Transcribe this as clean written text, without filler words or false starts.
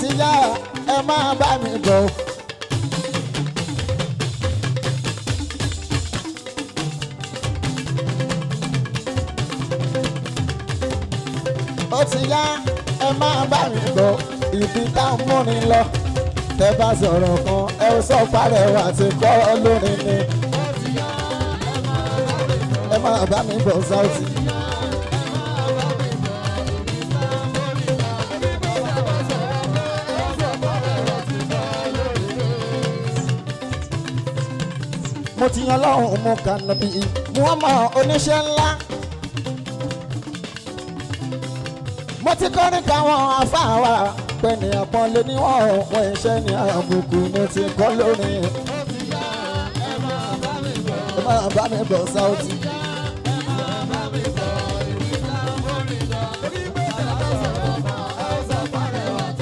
Ti yá, ẹ máa bá mi bọ̀. Ó ti yá, ẹ máa bá mi bọ̀. Ibi tá ń múni lọ, tẹ bá sọ̀rọ̀ kan, ẹ ó sọ parẹ́ àti kọ́ lórin ni. Ẹ máa bá mi bọ̀, Saoty. Mo ti yan lọ́hùn, mo kà nàbí Muhammad, oníṣẹ́ ńlá. Mo ti kọrin káwọn afáwa pé ní àpọ́nlé níwọ̀n òun iṣẹ́ ní àbùkù. Mo ti kọ́ lórin. Ẹ máa bá mi bọ̀, Saoty.